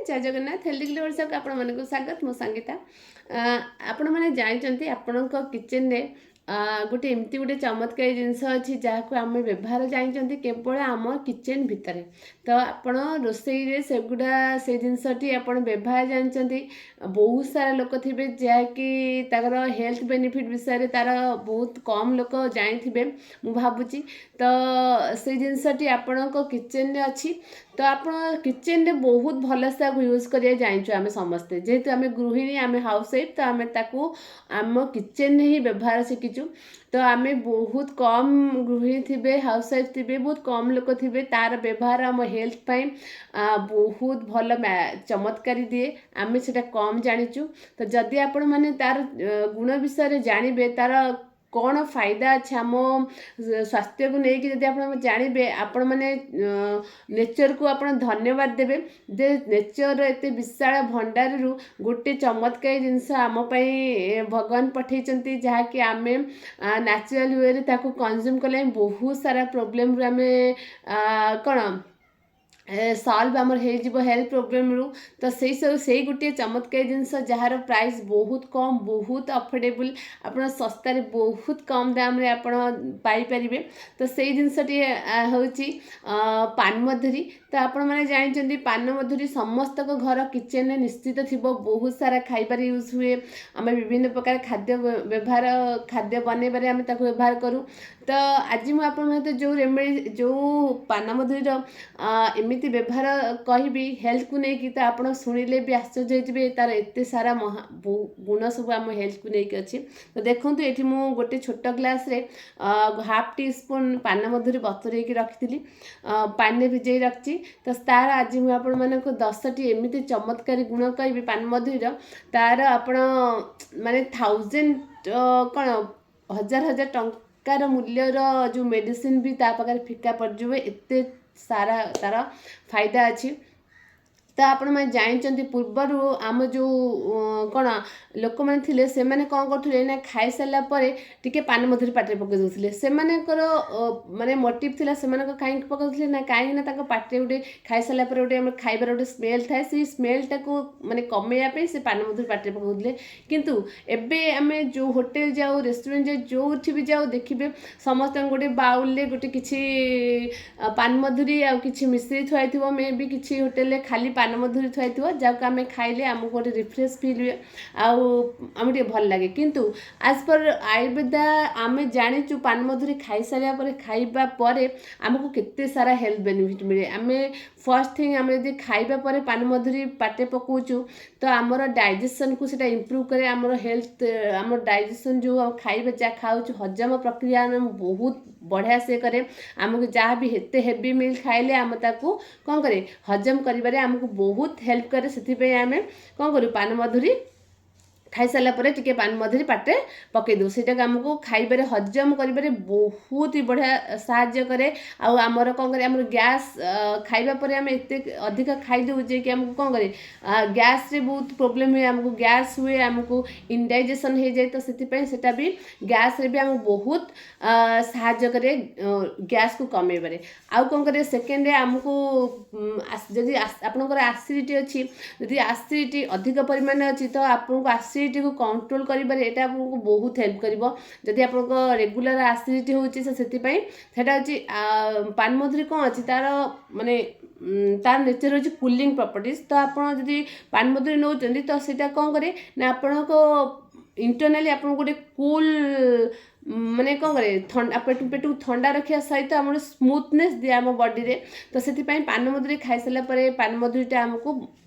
ଜୟ Jagannath. Healthy glow ଓଡ଼ିଶାକୁ ଆପଣମାନଙ୍କୁ ସ୍ୱାଗତ। ମୁଁ ସଙ୍ଗୀତା। ଆପଣମାନେ ଜାଣିଛନ୍ତି, ଆପଣଙ୍କ କିଚେନରେ ଗୋଟେ ଏମିତି ଗୋଟେ ଚମତ୍କାରୀ ଜିନିଷ ଅଛି, ଯାହାକୁ ଆମେ ବ୍ୟବହାର ଜାଣିଛନ୍ତି କେବଳ ଆମ କିଚେନ୍ ଭିତରେ। ତ ଆପଣ ରୋଷେଇରେ ସେଗୁଡ଼ା, ସେ ଜିନିଷଟି ଆପଣ ବ୍ୟବହାର ଜାଣିଛନ୍ତି। ବହୁତ ସାରା ଲୋକ ଥିବେ ଯାହାକି ତାଙ୍କର ହେଲ୍ଥ ବେନିଫିଟ୍ ବିଷୟରେ ତାର ବହୁତ କମ୍ ଲୋକ ଜାଣିଥିବେ, ମୁଁ ଭାବୁଛି। ତ ସେଇ ଜିନିଷଟି ଆପଣଙ୍କ କିଚେନରେ ଅଛି। ତ ଆପଣ କିଚେନରେ ବହୁତ ଭଲସେ ତାକୁ ୟୁଜ୍ କରିବା ଜାଣିଛୁ ଆମେ ସମସ୍ତେ। ଯେହେତୁ ଆମେ ଗୃହିଣୀ, ଆମେ ହାଉସ୍ ୱାଇଫ୍, ତ ଆମେ ତାକୁ ଆମ କିଚେନରେ ହିଁ ବ୍ୟବହାର ଶିଖିଛୁ। ତ ଆମେ ବହୁତ କମ୍ ଗୃହିଣୀ ଥିବେ, ହାଉସ୍ ୱାଇଫ୍ ଥିବେ, ବହୁତ କମ୍ ଲୋକ ଥିବେ, ତାର ବ୍ୟବହାର ଆମ ହେଲ୍ଥ ପାଇଁ ବହୁତ ଭଲ ଚମତ୍କାରୀ ଦିଏ, ଆମେ ସେଇଟା କମ୍ ଜାଣିଛୁ। ତ ଯଦି ଆପଣମାନେ ତାର ଗୁଣ ବିଷୟରେ ଜାଣିବେ, ତାର କ'ଣ ଫାଇଦା ଅଛି ଆମ ସ୍ୱାସ୍ଥ୍ୟକୁ ନେଇକି ଯଦି ଆପଣ ଜାଣିବେ, ଆପଣମାନେ ନେଚରକୁ ଆପଣ ଧନ୍ୟବାଦ ଦେବେ ଯେ ନେଚରର ଏତେ ବିଶାଳ ଭଣ୍ଡାରରୁ ଗୋଟେ ଚମତ୍କାରୀ ଜିନିଷ ଆମ ପାଇଁ ଭଗବାନ ପଠେଇଛନ୍ତି, ଯାହାକି ଆମେ ନ୍ୟାଚୁରାଲ ୱେରେ ତାକୁ କନଜ୍ୟୁମ୍ କଲେ ବହୁତ ସାରା ପ୍ରୋବ୍ଲେମରୁ ଆମେ କ'ଣ ସଲ୍ଭ ଆମର ହେଇଯିବ ହେଲ୍ଥ ପ୍ରୋବ୍ଲେମରୁ। ତ ସେଇ ସବୁ ସେଇ ଗୋଟିଏ ଚମତ୍କାରୀ ଜିନିଷ, ଯାହାର ପ୍ରାଇସ୍ ବହୁତ କମ୍, ବହୁତ ଅଫୋର୍ଡେବୁଲ୍, ଆପଣ ଶସ୍ତାରେ, ବହୁତ କମ୍ ଦାମରେ ଆପଣ ପାଇପାରିବେ। ତ ସେଇ ଜିନିଷଟି ହେଉଛି ପାନମଧୁରୀ। ତ ଆପଣମାନେ ଜାଣିଛନ୍ତି, ପାନମଧୁରୀ ସମସ୍ତଙ୍କ ଘର କିଚେନରେ ନିଶ୍ଚିତ ଥିବ। ବହୁତ ସାରା ଖାଇବାରେ ୟୁଜ୍ ହୁଏ। ଆମେ ବିଭିନ୍ନ ପ୍ରକାର ଖାଦ୍ୟ ବ୍ୟବହାର, ଖାଦ୍ୟ ବନେଇବାରେ ଆମେ ତାକୁ ବ୍ୟବହାର କରୁ। ତ ଆଜି ମୁଁ ଆପଣଙ୍କ ସହିତ ଯେଉଁ ରେମେଡ଼ି, ଯେଉଁ ପାନମଧୁରୀର ଏମିତି ବ୍ୟବହାର କହିବି ହେଲ୍ଥକୁ ନେଇକି, ତ ଆପଣ ଶୁଣିଲେ ବି ଆଶ୍ଚର୍ଯ୍ୟ ହେଇଯିବେ, ତାର ଏତେ ସାରା ମହା ଗୁଣ ସବୁ ଆମ ହେଲ୍ଥକୁ ନେଇକି ଅଛି। ତ ଦେଖନ୍ତୁ, ଏଠି ମୁଁ ଗୋଟେ ଛୋଟ ଗ୍ଲାସରେ ହାଫ୍ ଟି ସ୍ପୁନ୍ ପାନମଧୁରୀ ବତୁରେଇକି ରଖିଥିଲି, ପାଣିରେ ଭିଜେଇ ରଖିଛି। ତ ତାର ଆଜି ମୁଁ ଆପଣମାନଙ୍କୁ 10ଟି ଏମିତି ଚମତ୍କାରୀ ଗୁଣ କହିବି ପାନମଧୁରୀର, ତାର ଆପଣ ମାନେ ଥାଉଜେଣ୍ଡ କ'ଣ, ହଜାର ହଜାର ଟଙ୍କାର ମୂଲ୍ୟର ଯେଉଁ ମେଡ଼ିସିନ ବି ତା ପାଖରେ ଫିକା ପଡ଼ିଯିବ, ଏତେ ସାରା ତାର ଫାଇଦା ଅଛି। ତ ଆପଣମାନେ ଜାଣିଛନ୍ତି, ପୂର୍ବରୁ ଆମ ଯେଉଁ କ'ଣ ଲୋକମାନେ ଥିଲେ, ସେମାନେ କ'ଣ କରୁଥିଲେ ନା ଖାଇସାରିଲା ପରେ ଟିକେ ପାନମଧୁରୀ ପାଟିରେ ପକାଇ ଦେଉଥିଲେ। ସେମାନଙ୍କର ମାନେ ମୋଟିଭ୍ ଥିଲା, ସେମାନଙ୍କ କାହିଁକି ପକାଉଥିଲେ ନା କାହିଁକି ନା ତାଙ୍କ ପାଟିରେ ଗୋଟେ ଖାଇସାରିଲା ପରେ ଗୋଟେ ଆମର ଖାଇବାର ଗୋଟେ ସ୍ମେଲ୍ ଥାଏ, ସେଇ ସ୍ମେଲ୍ଟାକୁ ମାନେ କମେଇବା ପାଇଁ ସେ ପାନମଧୁରୀ ପାଟିରେ ପକାଉଥିଲେ। କିନ୍ତୁ ଏବେ ଆମେ ଯେଉଁ ହୋଟେଲ ଯାଉ, ରେଷ୍ଟୁରାଣ୍ଟ ଯାଉ, ଯେଉଁଠି ବି ଯାଉ, ଦେଖିବେ ସମସ୍ତଙ୍କୁ ଗୋଟେ ବାଉଲରେ ଗୋଟେ କିଛି ପାନମଧୁରୀ ଆଉ କିଛି ମିଶ୍ରି ଥୁଆ ହେଇଥିବ। ମେ ବି କିଛି ହୋଟେଲରେ ଖାଲି ପାନମଧୁରୀ ଥୁଆ ହେଇଥିବ, ଯାହାକୁ ଆମେ ଖାଇଲେ ଆମକୁ ଗୋଟେ ରିଫ୍ରେଶ୍ ଫିଲ୍ ହୁଏ ଆଉ ଆମକୁ ଟିକେ ଭଲ ଲାଗେ। କିନ୍ତୁ ଆଜ୍ ପର୍ ଆୟୁର୍ବେଦ ଆମେ ଜାଣିଛୁ, ପାନମଧୁରୀ ଖାଇସାରିବା ପରେ, ଖାଇବା ପରେ ଆମକୁ କେତେ ସାରା ହେଲ୍ଥ ବେନିଫିଟ୍ ମିଳେ। ଆମେ ଫାର୍ଷ୍ଟ ଥିଙ୍ଗ, ଆମେ ଯଦି ଖାଇବା ପରେ ପାନମଧୁରୀ ପାଟିରେ ପକାଉଛୁ, ତ ଆମର ଡାଇଜେସନ୍କୁ ସେଇଟା ଇମ୍ପ୍ରୁଭ୍ କରେ। ଆମର ହେଲ୍ଥ, ଆମର ଡାଇଜେସନ୍ ଯେଉଁ ଖାଇବା ଯାହା ଖାଉଛୁ, ହଜମ ପ୍ରକ୍ରିୟା ଆମେ ବହୁତ ବଢ଼ିଆ ସେ କରେ। ଆମକୁ ଯାହା ବି ଏତେ ହେଭି ମିଲ୍ ଖାଇଲେ ଆମେ ତାକୁ କ'ଣ କରେ, ହଜମ କରିବାରେ ଆମକୁ ବହୁତ ହେଲ୍ପ କରେ। ସେଥିପାଇଁ ଆମେ କ'ଣ କରୁ, ପାନମଧୁରୀ ଖାଇସାରିଲା ପରେ ଟିକେ ପାନମଧୁରୀ ପାଟିରେ ପକାଇ ଦେଉ। ସେଇଟାକୁ ଆମକୁ ଖାଇବାରେ, ହଜମ କରିବାରେ ବହୁତ ହି ବଢ଼ିଆ ସାହାଯ୍ୟ କରେ। ଆଉ ଆମର କ'ଣ କରେ, ଆମର ଗ୍ୟାସ୍, ଖାଇବା ପରେ ଆମେ ଏତେ ଅଧିକ ଖାଇଦେଉ ଯେ କି ଆମକୁ କ'ଣ କରେ, ଗ୍ୟାସ୍ରେ ବହୁତ ପ୍ରୋବ୍ଲେମ୍ ହୁଏ, ଆମକୁ ଗ୍ୟାସ୍ ହୁଏ, ଆମକୁ ଇନଡାଇଜେସନ୍ ହେଇଯାଏ। ତ ସେଥିପାଇଁ ସେଇଟା ବି ଗ୍ୟାସ୍ରେ ବି ଆମକୁ ବହୁତ ସାହାଯ୍ୟ କରେ, ଗ୍ୟାସ୍କୁ କମେଇବାରେ। ଆଉ କ'ଣ କରେ, ସେକେଣ୍ଡରେ ଆମକୁ ଯଦି ଆପଣଙ୍କର ଆସିଡ଼ିଟି ଅଛି, ଯଦି ଆସିଡ଼ିଟି ଅଧିକ ପରିମାଣରେ ଅଛି, ତ ଆପଣଙ୍କୁ ଆସିଡ଼ିଟିକୁ କଣ୍ଟ୍ରୋଲ କରିବାରେ ଏଇଟା ଆପଣଙ୍କୁ ବହୁତ ହେଲ୍ପ କରିବ। ଯଦି ଆପଣଙ୍କ ରେଗୁଲାର ଆସିଡ଼ିଟି ହେଉଛି, ତ ସେଥିପାଇଁ ସେଇଟା ହେଉଛି ପାନମଧୁରୀ। କ'ଣ ଅଛି ତାର, ମାନେ ତାର ନେଚର ହେଉଛି କୁଲିଂ ପ୍ରପର୍ଟିଜ୍। ତ ଆପଣ ଯଦି ପାନମଧୁରୀ ନେଉଛନ୍ତି, ତ ସେଇଟା କ'ଣ କରେ ନା ଆପଣଙ୍କ ଇଣ୍ଟରନାଲି ଆପଣଙ୍କୁ ଗୋଟେ କୁଲ୍, ମାନେ କ'ଣ କରେ, ଥଣ୍ଡା ପେଟକୁ ଥଣ୍ଡା ରଖିବା ସହିତ ଆମର ସ୍ମୁଥନେସ୍ ଦିଏ ଆମ ବଡ଼ିରେ। ତ ସେଥିପାଇଁ ପାନମଧୁରୀ ଖାଇସାରିଲା ପରେ ପାନମଧୁରୀଟା ଆମକୁ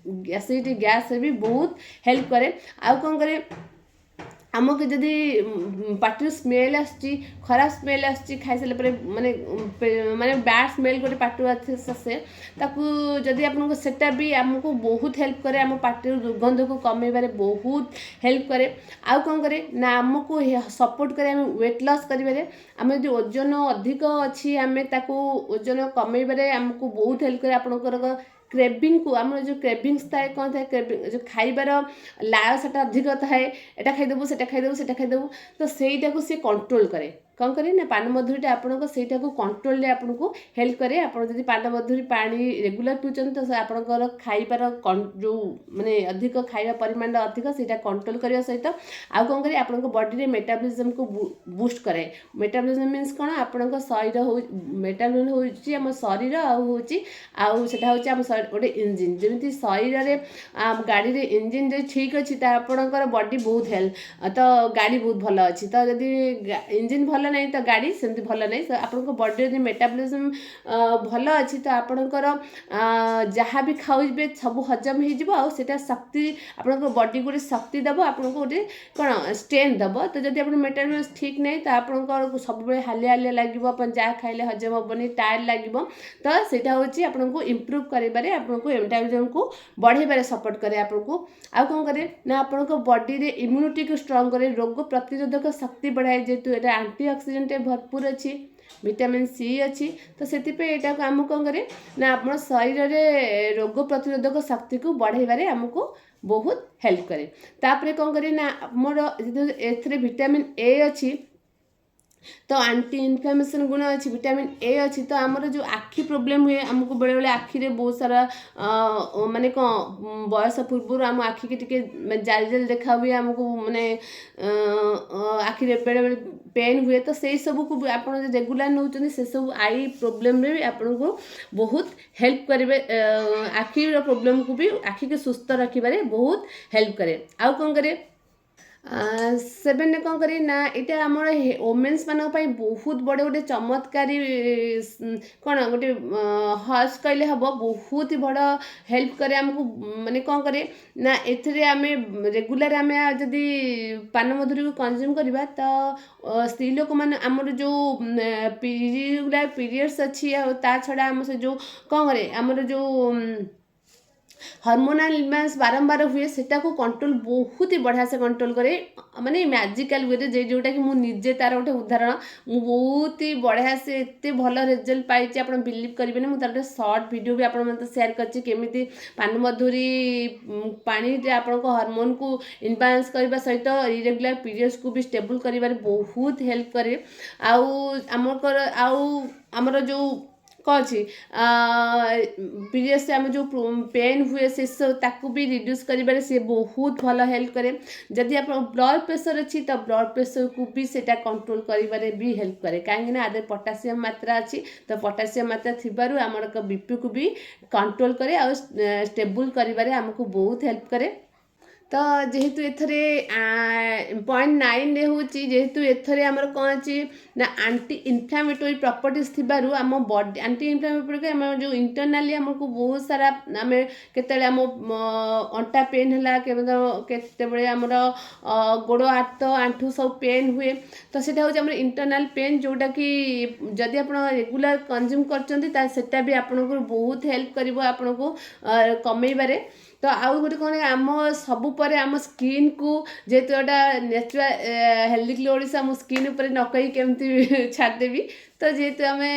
ଆସିଡ଼ିଟି, ଗ୍ୟାସ୍ରେ ବି ବହୁତ ହେଲ୍ପ କରେ। ଆଉ କ'ଣ କରେ, ଆମକୁ ଯଦି ପାଟିରୁ ସ୍ମେଲ୍ ଆସୁଛି, ଖରାପ ସ୍ମେଲ୍ ଆସୁଛି ଖାଇସାରିଲା ପରେ, ମାନେ ବ୍ୟାଡ଼ ସ୍ମେଲ୍ ଗୋଟେ ପାଟିରୁ ଆସେ, ତାକୁ ଯଦି ଆପଣଙ୍କୁ ସେଟା ବି ଆମକୁ ବହୁତ ହେଲ୍ପ କରେ, ଆମ ପାଟିରୁ ଦୁର୍ଗନ୍ଧକୁ କମେଇବାରେ ବହୁତ ହେଲ୍ପ କରେ। ଆଉ କ'ଣ କରେ ନା ଆମକୁ ସପୋର୍ଟ କରେ ଆମେ ୱେଟ୍ ଲସ୍ କରିବାରେ। ଆମେ ଯଦି ଓଜନ ଅଧିକ ଅଛି, ଆମେ ତାକୁ ଓଜନ କମେଇବାରେ ଆମକୁ ବହୁତ ହେଲ୍ପ କରେ। ଆପଣଙ୍କର କ୍ରେଭିଂକୁ, ଆମର ଯେଉଁ କ୍ରେଭିଂସ୍ ଥାଏ, କ'ଣ ଥାଏ କ୍ରେଭିଂ, ଯେଉଁ ଖାଇବାର ଲାଳସାଟା ଅଧିକ ଥାଏ, ଏଇଟା ଖାଇଦେବୁ, ସେଇଟା ଖାଇଦେବୁ, ସେଇଟା ଖାଇଦେବୁ, ତ ସେଇଟାକୁ ସିଏ କଣ୍ଟ୍ରୋଲ କରେ। କ'ଣ କରେ ନା ପାନମଧୁରୀଟା ଆପଣଙ୍କ ସେଇଟାକୁ କଣ୍ଟ୍ରୋଲରେ ଆପଣଙ୍କୁ ହେଲ୍ପ କରେ। ଆପଣ ଯଦି ପାନମଧୁରୀ ପାଣି ରେଗୁଲାର ପିଉଛନ୍ତି, ତ ସେ ଆପଣଙ୍କର ଖାଇବାର ଯେଉଁ ମାନେ ଅଧିକ ଖାଇବା ପରିମାଣଟା ଅଧିକ, ସେଇଟା କଣ୍ଟ୍ରୋଲ କରିବା ସହିତ ଆଉ କ'ଣ କରେ? ଆପଣଙ୍କ ବଡ଼ିରେ ମେଟାବଲିଜମକୁ ବୁଷ୍ଟ କରାଏ। ମେଟାବଲିଜମ ମିନ୍ସ କ'ଣ? ଆପଣଙ୍କ ଶରୀର ହଉ, ମେଟାବଲିଜମ ହେଉଛି ଆମ ଶରୀର ଆଉ ହେଉଛି ଆଉ ସେଟା ହେଉଛି ଆମ ଗୋଟେ ଇଞ୍ଜିନ୍। ଯେମିତି ଶରୀରରେ ଗାଡ଼ିରେ ଇଞ୍ଜିନ୍ ଯଦି ଠିକ୍ ଅଛି, ତ ଆପଣଙ୍କର ବଡି ବହୁତ ହେଲ୍ଥ, ତ ଗାଡ଼ି ବହୁତ ଭଲ ଅଛି। ତ ଯଦି ଇଞ୍ଜିନ୍ ଭଲ ନାହିଁ, ତ ଗାଡ଼ି ସେମିତି ଭଲ ନାହିଁ। ତ ଆପଣଙ୍କ ବଡ଼ିରେ ଯଦି ମେଟାବଲିଜମ ଭଲ ଅଛି, ତ ଆପଣଙ୍କର ଯାହା ବି ଖାଇବେ ସବୁ ହଜମ ହେଇଯିବ ଆଉ ସେଇଟା ଶକ୍ତି, ଆପଣଙ୍କ ବଡ଼ିକୁ ଗୋଟେ ଶକ୍ତି ଦେବ, ଆପଣଙ୍କୁ ଗୋଟେ କ'ଣ ଷ୍ଟ୍ରେନ୍ଥ ଦେବ। ତ ଯଦି ଆପଣ ମେଟାବଲିଜମ ଠିକ୍ ନାହିଁ, ତ ଆପଣଙ୍କର ସବୁବେଳେ ହାଲିଆ ହାଲିଆ ଲାଗିବ, ଆପଣ ଯାହା ଖାଇଲେ ହଜମ ହେବନି, ଟାୟାର୍ଡ ଲାଗିବ। ତ ସେଇଟା ହେଉଛି ଆପଣଙ୍କୁ ଇମ୍ପ୍ରୁଭ୍ କରିବାରେ, ଆପଣଙ୍କୁ ମେଟାବଲିଜମକୁ ବଢ଼େଇବାରେ ସପୋର୍ଟ କରେ ଆପଣଙ୍କୁ। ଆଉ କ'ଣ କରେ ନା ଆପଣଙ୍କ ବଡ଼ିରେ ଇମ୍ୟୁନିଟିକୁ ଷ୍ଟ୍ରଙ୍ଗ କରେ, ରୋଗ ପ୍ରତିରୋଧକ ଶକ୍ତି ବଢ଼ାଏ। ଯେହେତୁ ଏଇଟା ଆଣ୍ଟି ଅକ୍ସିଡେଣ୍ଟରେ ଭରପୁର ଅଛି, ଭିଟାମିନ୍ ସି ଅଛି, ତ ସେଥିପାଇଁ ଏଇଟାକୁ ଆମକୁ କ'ଣ କରେ ନା ଆମ ଶରୀରରେ ରୋଗ ପ୍ରତିରୋଧକ ଶକ୍ତିକୁ ବଢ଼େଇବାରେ ଆମକୁ ବହୁତ ହେଲ୍ପ କରେ। ତାପରେ କ'ଣ କରେ ନା ଆମର ଏଥିରେ ଭିଟାମିନ୍ ଏ ଅଛି, ତ ଆଣ୍ଟି ଇନଫ୍ଲାମେସନ୍ ଗୁଣ ଅଛି, ଭିଟାମିନ୍ ଏ ଅଛି। ତ ଆମର ଯେଉଁ ଆଖି ପ୍ରୋବ୍ଲେମ୍ ହୁଏ ଆମକୁ ବେଳେବେଳେ, ଆଖିରେ ବହୁତ ସାରା ମାନେ କ'ଣ ବୟସ ପୂର୍ବରୁ ଆମ ଆଖିକି ଟିକେ ଜାଲି ଜାଲି ଦେଖା ହୁଏ ଆମକୁ, ମାନେ ଆଖିରେ ବେଳେବେଳେ ପେନ୍ ହୁଏ। ତ ସେଇ ସବୁକୁ ବି ଆପଣ ଯଦି ରେଗୁଲାର ନେଉଛନ୍ତି, ସେସବୁ I ପ୍ରୋବ୍ଲେମରେ ବି ଆପଣଙ୍କୁ ବହୁତ ହେଲ୍ପ କରିବେ। ଆଖିର ପ୍ରୋବ୍ଲେମକୁ ବି, ଆଖିକୁ ସୁସ୍ଥ ରଖିବାରେ ବହୁତ ହେଲ୍ପ କରେ। ଆଉ କ'ଣ କରେ? ସେଭେନରେ କ'ଣ କରେ ନା ଏଇଟା ଆମର ଓମେନ୍ସ ମାନଙ୍କ ପାଇଁ ବହୁତ ବଡ଼ ଗୋଟେ ଚମତ୍କାରୀ କ'ଣ ଗୋଟେ ହର୍ସ କହିଲେ ହେବ। ବହୁତ ବଡ଼ ହେଲ୍ପ କରେ ଆମକୁ। ମାନେ କ'ଣ କରେ ନା ଏଥିରେ ଆମେ ରେଗୁଲାର ଆମେ ଯଦି ପାନମଧୁରୀକୁ କନଜ୍ୟୁମ୍ କରିବା, ତ ସ୍ତ୍ରୀ ଲୋକମାନେ ଆମର ଯେଉଁ ଇରେଗୁଲାର ପିରିୟଡ଼୍ସ ଅଛି, ଆଉ ତା ଛଡ଼ା ଆମ ସେ ଯେଉଁ କ'ଣ କରେ, ଆମର ଯେଉଁ ହରମୋନାଲ ଇମ୍ବାଲାନ୍ସ ବାରମ୍ବାର ହୁଏ, ସେଟାକୁ କଣ୍ଟ୍ରୋଲ ବହୁତ ହି ବଢ଼ିଆ ସେ କଣ୍ଟ୍ରୋଲ କରେ, ମାନେ ମ୍ୟାଜିକାଲ ୱେରେ, ଯେ ଯେଉଁଟାକି ମୁଁ ନିଜେ ତାର ଗୋଟେ ଉଦାହରଣ। ମୁଁ ବହୁତ ହି ବଢ଼ିଆ ସେ ଏତେ ଭଲ ରେଜଲ୍ଟ ପାଇଛି, ଆପଣ ବିଲିଭ୍ କରିବେନି। ମୁଁ ତାର ଗୋଟେ ସର୍ଟ ଭିଡ଼ିଓ ବି ଆପଣଙ୍କ ସେୟାର କରିଛି, କେମିତି ପାନମଧୁରୀ ପାଣିରେ ଆପଣଙ୍କ ହରମୋନକୁ ଇମ୍ବାଲାନ୍ସ କରିବା ସହିତ ଇରେଗୁଲାର ପିରିୟଡ଼୍ସକୁ ବି ଷ୍ଟେବୁଲ୍ କରିବାରେ ବହୁତ ହେଲ୍ପ କରେ। ଆଉ ଆମଙ୍କର ଆଉ ଆମର ଯେଉଁ କ'ଣ ଅଛି, ପିରିୟଡ଼୍ସ ଆମେ ଯେଉଁ ପେନ୍ ହୁଏ, ସେସବୁ ତାକୁ ବି ରିଡ୍ୟୁସ୍ କରିବାରେ ସିଏ ବହୁତ ଭଲ ହେଲ୍ପ କରେ। ଯଦି ଆପଣ ବ୍ଲଡ଼ ପ୍ରେସର ଅଛି, ତ ବ୍ଲଡ଼ ପ୍ରେସରକୁ ବି ସେଇଟା କଣ୍ଟ୍ରୋଲ କରିବାରେ ବି ହେଲ୍ପ କରେ, କାହିଁକିନା ଆ ଦେହରେ ପଟାସିୟମ୍ ମାତ୍ରା ଅଛି। ତ ପଟାସିୟମ୍ ମାତ୍ରା ଥିବାରୁ ଆମର ବିପିକୁ ବି କଣ୍ଟ୍ରୋଲ କରେ ଆଉ ଷ୍ଟେବୁଲ୍ କରିବାରେ ଆମକୁ ବହୁତ ହେଲ୍ପ କରେ। ତ ଯେହେତୁ ଏଥିରେ ପଏଣ୍ଟ ନାଇନରେ ହେଉଛି, ଯେହେତୁ ଏଥିରେ ଆମର କ'ଣ ଅଛି ନା ଆଣ୍ଟି ଇନଫ୍ଲାମେଟୋରୀ ପ୍ରପର୍ଟିଜ୍ ଥିବାରୁ ଆମ ବଡି ଆଣ୍ଟି ଇନଫ୍ଲାମେଟୋରୀ, ଆମର ଯେଉଁ ଇଣ୍ଟରନାଲି ଆମକୁ ବହୁତ ସାରା, ଆମେ କେତେବେଳେ ଆମ ଅଣ୍ଟା ପେନ୍ ହେଲା, କେତେବେଳେ ଆମର ଗୋଡ଼, ହାତ, ଆଣ୍ଠୁ ସବୁ ପେନ୍ ହୁଏ, ତ ସେଇଟା ହେଉଛି ଆମର ଇଣ୍ଟରନାଲ ପେନ୍, ଯେଉଁଟାକି ଯଦି ଆପଣ ରେଗୁଲାର କନଜ୍ୟୁମ୍ କରୁଛନ୍ତି, ତାହେଲେ ସେଟା ବି ଆପଣଙ୍କୁ ବହୁତ ହେଲ୍ପ କରିବ ଆପଣଙ୍କୁ କମେଇବାରେ। ତ ଆଉ ଗୋଟେ କ'ଣ, ଆମ ସବୁ ପରେ ଆମ ସ୍କିନ୍କୁ, ଯେହେତୁ ଏଇଟା ନ୍ୟାଚୁରାଲ ହେଲ୍ଦି ଗ୍ଲୋ ଓଡ଼ିଶା, ମୁଁ ସ୍କିନ୍ ଉପରେ ନ କହି କେମିତି ଛାଡ଼ିଦେବି? ତ ଯେହେତୁ ଆମେ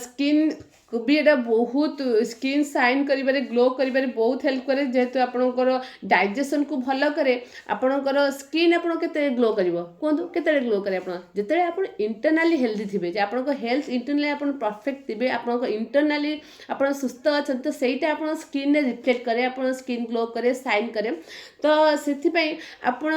ସ୍କିନ୍ ବି ଏଇଟା ବହୁତ ସ୍କିନ୍ ସାଇନ୍ କରିବାରେ, ଗ୍ଲୋ କରିବାରେ ବହୁତ ହେଲ୍ପ କରେ। ଯେହେତୁ ଆପଣଙ୍କର ଡାଇଜେସନ୍କୁ ଭଲ କରେ, ଆପଣଙ୍କର ସ୍କିନ୍ ଆପଣ କେତେ ଗ୍ଲୋ କରିବ କୁହନ୍ତୁ? କେତେବେଳେ ଗ୍ଲୋ କରେ? ଆପଣ ଯେତେବେଳେ ଆପଣ ଇଣ୍ଟରନାଲି ହେଲ୍ଦି ଥିବେ, ଯେ ଆପଣଙ୍କ ହେଲ୍ଥ ଇଣ୍ଟରନାଲି ଆପଣ ପରଫେକ୍ଟ ଥିବେ, ଆପଣଙ୍କ ଇଣ୍ଟରନାଲି ଆପଣ ସୁସ୍ଥ ଅଛନ୍ତି, ତ ସେଇଟା ଆପଣ ସ୍କିନ୍ରେ ରିଫ୍ଲେକ୍ଟ କରେ, ଆପଣ ସ୍କିନ୍ ଗ୍ଲୋ କରେ, ସାଇନ୍ କରେ। ତ ସେଥିପାଇଁ ଆପଣ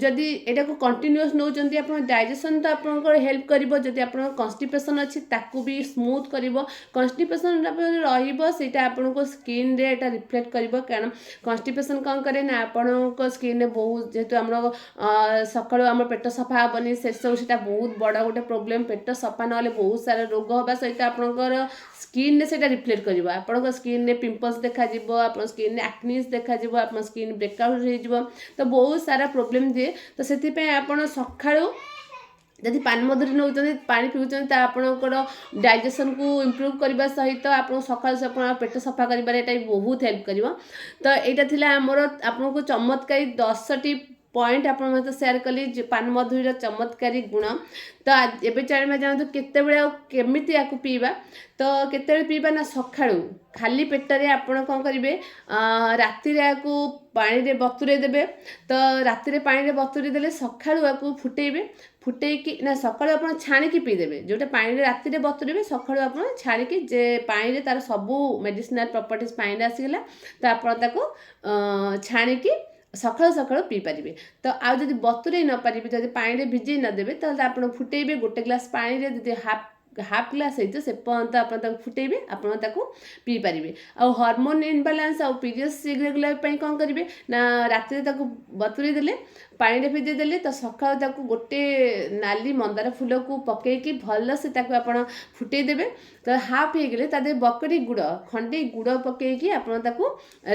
ଯଦି ଏଇଟାକୁ କଣ୍ଟିନ୍ୟୁଅସ୍ ନେଉଛନ୍ତି, ଆପଣ ଡାଇଜେସନ୍ ତ ଆପଣଙ୍କର ହେଲ୍ପ କରିବ। ଯଦି ଆପଣଙ୍କ କନଷ୍ଟିପେସନ୍ ଅଛି, ତାକୁ ବି ସ୍ମୁଥ୍ କରିବ। କନଷ୍ଟିପେସନ୍ ରହିବ, ସେଇଟା ଆପଣଙ୍କ ସ୍କିନ୍ରେ ଏଇଟା ରିଫ୍ଲେକ୍ଟ କରିବ। କାରଣ କନଷ୍ଟିପେସନ୍ କ'ଣ କରେ ନା ଆପଣଙ୍କ ସ୍କିନ୍ରେ ବହୁତ, ଯେହେତୁ ଆମର ସକାଳୁ ଆମ ପେଟ ସଫା ହେବନି, ସେସବୁ ସେଇଟା ବହୁତ ବଡ଼ ଗୋଟେ ପ୍ରୋବ୍ଲେମ୍। ପେଟ ସଫା ନହେଲେ ବହୁତ ସାରା ରୋଗ ହେବା ସହିତ ଆପଣଙ୍କର ସ୍କିନ୍ରେ ସେଇଟା ରିଫ୍ଲେକ୍ଟ କରିବ। ଆପଣଙ୍କ ସ୍କିନ୍ରେ ପିମ୍ପଲ୍ସ ଦେଖାଯିବ, ଆପଣଙ୍କ ସ୍କିନ୍ରେ ଆକ୍ନିସ୍ ଦେଖାଯିବ, ଆପଣଙ୍କ ସ୍କିନ୍ ବ୍ରେକ୍ଆଉଟ୍ ହେଇଯିବ, ତ ବହୁତ ସାରା ପ୍ରୋବ୍ଲେମ୍ ଦିଏ। ତ ସେଥିପାଇଁ ଆପଣ ସକାଳୁ ଯଦି ପାନମଧୁରୀ ନେଉଛନ୍ତି, ପାଣି ପିଉଛନ୍ତି, ତ ଆପଣଙ୍କର ଡାଇଜେସନ୍କୁ ଇମ୍ପ୍ରୁଭ୍ କରିବା ସହିତ ଆପଣ ସକାଳୁ ଆପଣ ପେଟ ସଫା କରିବାରେ ଏଇଟା ବି ବହୁତ ହେଲ୍ପ କରିବ। ତ ଏଇଟା ଥିଲା ଆମର ଆପଣଙ୍କୁ ଚମତ୍କାରୀ 10ଟି ପଏଣ୍ଟ ଆପଣଙ୍କ ସହିତ ସେୟାର କଲି ଯେ ପାନମଧୁରୀର ଚମତ୍କାରୀ ଗୁଣ। ତ ଏବେ ଜାଣିବା ଜାଣନ୍ତୁ କେତେବେଳେ ଆଉ କେମିତି ୟାକୁ ପିଇବା। ତ କେତେବେଳେ ପିଇବା ନା ସକାଳୁ ଖାଲି ପେଟରେ ଆପଣ କ'ଣ କରିବେ, ରାତିରେ ୟାକୁ ପାଣିରେ ବତୁରେଇ ଦେବେ। ତ ରାତିରେ ପାଣିରେ ବତୁରେଇ ଦେଲେ ସକାଳୁ ୟାକୁ ଫୁଟେଇବେ। ଫୁଟେଇକି ନା ସକାଳୁ ଆପଣ ଛାଣିକି ପିଇଦେବେ। ଯେଉଁଟା ପାଣିରେ ରାତିରେ ବତୁରେଇବେ, ସକାଳୁ ଆପଣ ଛାଣିକି, ଯେ ପାଣିରେ ତାର ସବୁ ମେଡ଼ିସିନାଲ ପ୍ରପର୍ଟିଜ୍ ପାଣିରେ ଆସିଗଲା, ତ ଆପଣ ତାକୁ ଛାଣିକି ସକାଳୁ ସକାଳୁ ପିଇପାରିବେ। ତ ଆଉ ଯଦି ବତୁରେଇ ନ ପାରିବେ, ଯଦି ପାଣିରେ ଭିଜେଇ ନ ଦେବେ, ତାହେଲେ ଆପଣ ଫୁଟେଇବେ। ଗୋଟେ ଗ୍ଲାସ୍ ପାଣିରେ ଯଦି ହାଫ୍ ହାଫ୍ ଗ୍ଲାସ୍ ହେଇଥିବ, ସେ ପର୍ଯ୍ୟନ୍ତ ଆପଣ ତାକୁ ଫୁଟେଇବେ, ଆପଣ ତାକୁ ପିଇପାରିବେ। ଆଉ ହରମୋନ୍ ଇନବାଲାନ୍ସ ଆଉ ପିରିୟଡ଼୍ସ ଇରେଗୁଲାର ପାଇଁ କ'ଣ କରିବେ ନା ରାତିରେ ତାକୁ ବତୁରେଇ ଦେଲେ, ପାଣିରେ ଭିଜେଇ ଦେଲେ, ତ ସକାଳୁ ତାକୁ ଗୋଟେ ନାଲି ମନ୍ଦାର ଫୁଲକୁ ପକେଇକି ଭଲସେ ତାକୁ ଆପଣ ଫୁଟେଇ ଦେବେ। ତ ହାଫ୍ ହେଇଗଲେ ତା ଦେହରେ ବକଡ଼ି ଗୁଡ଼, ଖଣ୍ଡେ ଗୁଡ଼ ପକେଇକି ଆପଣ ତାକୁ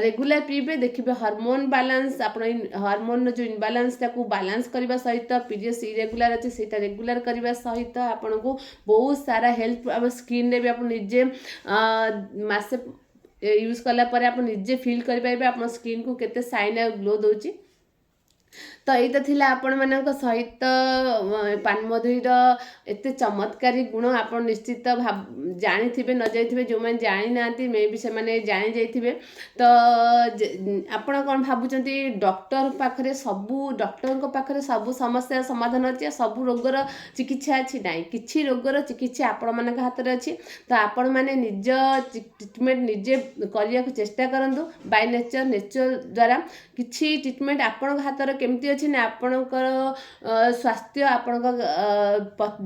ରେଗୁଲାର ପିଇବେ। ଦେଖିବେ ହରମୋନ୍ ବାଲାନ୍ସ, ଆପଣ ହରମୋନ୍ର ଯେଉଁ ଇନବାଲାନ୍ସ ତାକୁ ବାଲାନ୍ସ କରିବା ସହିତ, ପିରିୟଡ଼୍ସ ଇରେଗୁଲାର ଅଛି ସେଇଟା ରେଗୁଲାର କରିବା ସହିତ ଆପଣଙ୍କୁ ବହୁତ ସାରା ହେଲ୍ପ। ଆମ ସ୍କିନ୍ରେ ବି ଆପଣ ନିଜେ ମାସେ ୟୁଜ୍ କଲା ପରେ ଆପଣ ନିଜେ ଫିଲ୍ କରିପାରିବେ ଆପଣ ସ୍କିନ୍କୁ କେତେ ସାଇନ୍ ଆଉ ଗ୍ଲୋ ଦେଉଛି। ତ ଏଇଟା ଥିଲା ଆପଣମାନଙ୍କ ସହିତ ପାନମଧୁରୀର ଏତେ ଚମତ୍କାରୀ ଗୁଣ। ଆପଣ ନିଶ୍ଚିତ ଭାବ ଜାଣିଥିବେ, ନ ଜାଣିଥିବେ, ଯେଉଁମାନେ ଜାଣିନାହାନ୍ତି ମେ ବି ସେମାନେ ଜାଣି ଯାଇଥିବେ। ତ ଆପଣ କ'ଣ ଭାବୁଛନ୍ତି, ଡକ୍ଟର ପାଖରେ ସବୁ, ଡକ୍ଟରଙ୍କ ପାଖରେ ସବୁ ସମସ୍ୟାର ସମାଧାନ ଅଛି ଆଉ ସବୁ ରୋଗର ଚିକିତ୍ସା ଅଛି? ନାହିଁ, କିଛି ରୋଗର ଚିକିତ୍ସା ଆପଣମାନଙ୍କ ହାତରେ ଅଛି। ତ ଆପଣମାନେ ନିଜ ଟ୍ରିଟମେଣ୍ଟ ନିଜେ କରିବାକୁ ଚେଷ୍ଟା କରନ୍ତୁ ବାଇ ନେଚର, ନେଚର ଦ୍ୱାରା। କିଛି ଟ୍ରିଟମେଣ୍ଟ ଆପଣଙ୍କ ହାତରେ କେମିତି ଅଛି ନା ଆପଣଙ୍କର ସ୍ୱାସ୍ଥ୍ୟ, ଆପଣଙ୍କ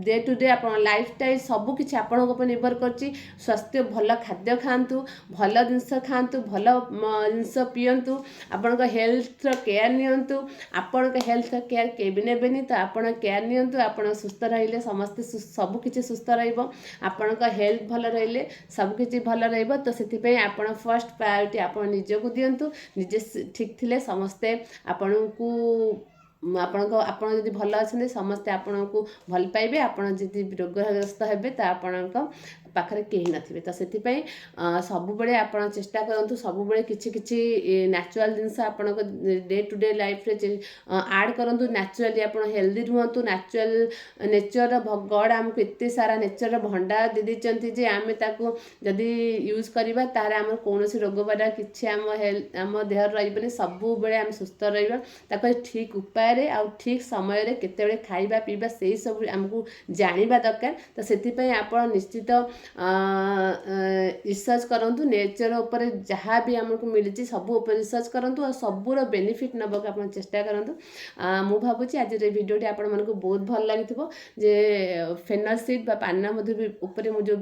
ଡେ ଟୁ ଡେ, ଆପଣଙ୍କ ଲାଇଫଷ୍ଟାଇଲ୍ ସବୁ କିଛି ଆପଣଙ୍କ ଉପରେ ନିର୍ଭର କରୁଛି। ସ୍ୱାସ୍ଥ୍ୟ, ଭଲ ଖାଦ୍ୟ ଖାଆନ୍ତୁ, ଭଲ ଜିନିଷ ଖାଆନ୍ତୁ, ଭଲ ଜିନିଷ ପିଅନ୍ତୁ, ଆପଣଙ୍କ ହେଲ୍ଥର କେୟାର ନିଅନ୍ତୁ। ଆପଣଙ୍କ ହେଲ୍ଥର କେୟାର କେହି ବି ନେବେନି, ତ ଆପଣ କେୟାର ନିଅନ୍ତୁ। ଆପଣ ସୁସ୍ଥ ରହିଲେ ସମସ୍ତେ ସବୁ କିଛି ସୁସ୍ଥ ରହିବ। ଆପଣଙ୍କ ହେଲ୍ଥ ଭଲ ରହିଲେ ସବୁକିଛି ଭଲ ରହିବ। ତ ସେଥିପାଇଁ ଆପଣ ଫାର୍ଷ୍ଟ ପ୍ରାୟୋରିଟି ଆପଣ ନିଜକୁ ଦିଅନ୍ତୁ। ନିଜେ ଠିକ୍ ଥିଲେ ସମସ୍ତେ ଆପଣଙ୍କୁ, ଆପଣଙ୍କ, ଆପଣ ଯଦି ଭଲ ଅଛନ୍ତି, ସମସ୍ତେ ଆପଣଙ୍କୁ ଭଲ ପାଇବେ। ଆପଣ ଯଦି ରୋଗଗ୍ରସ୍ତ ହେବେ, ତ ଆପଣଙ୍କ ପାଖରେ କେହି ନଥିବେ। ତ ସେଥିପାଇଁ ସବୁବେଳେ ଆପଣ ଚେଷ୍ଟା କରନ୍ତୁ, ସବୁବେଳେ କିଛି କିଛି ନ୍ୟାଚୁରାଲ୍ ଜିନିଷ ଆପଣଙ୍କ ଡେ ଟୁ ଡେ ଲାଇଫ୍ରେ ଆଡ଼୍ କରନ୍ତୁ। ନ୍ୟାଚୁରାଲି ଆପଣ ହେଲ୍ଦି ରୁହନ୍ତୁ। ନ୍ୟାଚୁରାଲ୍ ନେଚର୍ର, ଗଡ଼୍ ଆମକୁ ଏତେ ସାରା ନେଚର୍ର ଭଣ୍ଡାର ଦେଇ ଦେଇଛନ୍ତି ଯେ ଆମେ ତାକୁ ଯଦି ୟୁଜ୍ କରିବା, ତାହେଲେ ଆମର କୌଣସି ରୋଗ ବୈରାଗ କିଛି ଆମ ହେଲ୍ଥ, ଆମ ଦେହରେ ରହିବନି। ସବୁବେଳେ ଆମେ ସୁସ୍ଥ ରହିବା। ତାକୁ ଠିକ୍ ଉପାୟରେ ଆଉ ଠିକ୍ ସମୟରେ କେତେବେଳେ ଖାଇବା ପିଇବା, ସେଇ ସବୁ ଆମକୁ ଜାଣିବା ଦରକାର। ତ ସେଥିପାଇଁ ଆପଣ ନିଶ୍ଚିତ ରିସର୍ଚ୍ଚ କରନ୍ତୁ। ନେଚର ଉପରେ ଯାହା ବି ଆମକୁ ମିଳିଛି, ସବୁ ଉପରେ ରିସର୍ଚ୍ଚ କରନ୍ତୁ ଆଉ ସବୁର ବେନିଫିଟ୍ ନେବାକୁ ଆପଣ ଚେଷ୍ଟା କରନ୍ତୁ। ମୁଁ ଭାବୁଛି ଆଜିର ଏ ଭିଡ଼ିଓଟି ଆପଣମାନଙ୍କୁ ବହୁତ ଭଲ ଲାଗିଥିବ ଯେ ଫେନଲ୍ ସିଡ୍ ବା ପାନମଧୁରୀ ଉପରେ ମୁଁ ଯେଉଁ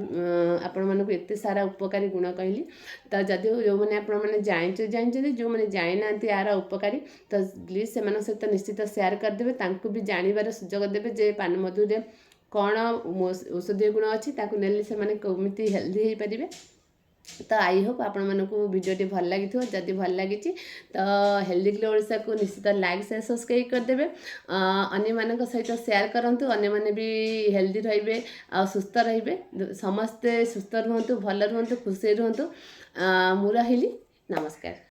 ଆପଣମାନଙ୍କୁ ଏତେ ସାରା ଉପକାରୀ ଗୁଣ କହିଲି। ତ ଯଦି ଯେଉଁମାନେ ଆପଣମାନେ ଜାଣିଛନ୍ତି, ଯେଉଁମାନେ ଜାଣିନାହାନ୍ତି ଏହାର ଉପକାରୀ, ତ ପ୍ଲିଜ୍ ସେମାନଙ୍କ ସହିତ ନିଶ୍ଚିତ ସେୟାର କରିଦେବେ। ତାଙ୍କୁ ବି ଜାଣିବାର ସୁଯୋଗ ଦେବେ ଯେ ପାନମଧୁରୀରେ କ'ଣ ଔଷଧୀୟ ଗୁଣ ଅଛି, ତାକୁ ନେଲେ ସେମାନେ କେମିତି ହେଲ୍ଦି ହେଇପାରିବେ। ତ I Hope ଆପଣମାନଙ୍କୁ ଭିଡ଼ିଓଟି ଭଲ ଲାଗିଥିବ। ଯଦି ଭଲ ଲାଗିଛି, ତ ହେଲ୍ଦି ଗ୍ଲୋ ଓଡ଼ିଶାକୁ ନିଶ୍ଚିତ ଲାଇକ୍, ସେୟାର, ସବସ୍କ୍ରାଇବ୍ କରିଦେବେ। ଅନ୍ୟମାନଙ୍କ ସହିତ ସେୟାର କରନ୍ତୁ, ଅନ୍ୟମାନେ ବି ହେଲ୍ଦି ରହିବେ ଆଉ ସୁସ୍ଥ ରହିବେ। ସମସ୍ତେ ସୁସ୍ଥ ରୁହନ୍ତୁ, ଭଲ ରୁହନ୍ତୁ, ଖୁସିରେ ରୁହନ୍ତୁ। ମୁଁ ରହିଲି, ନମସ୍କାର।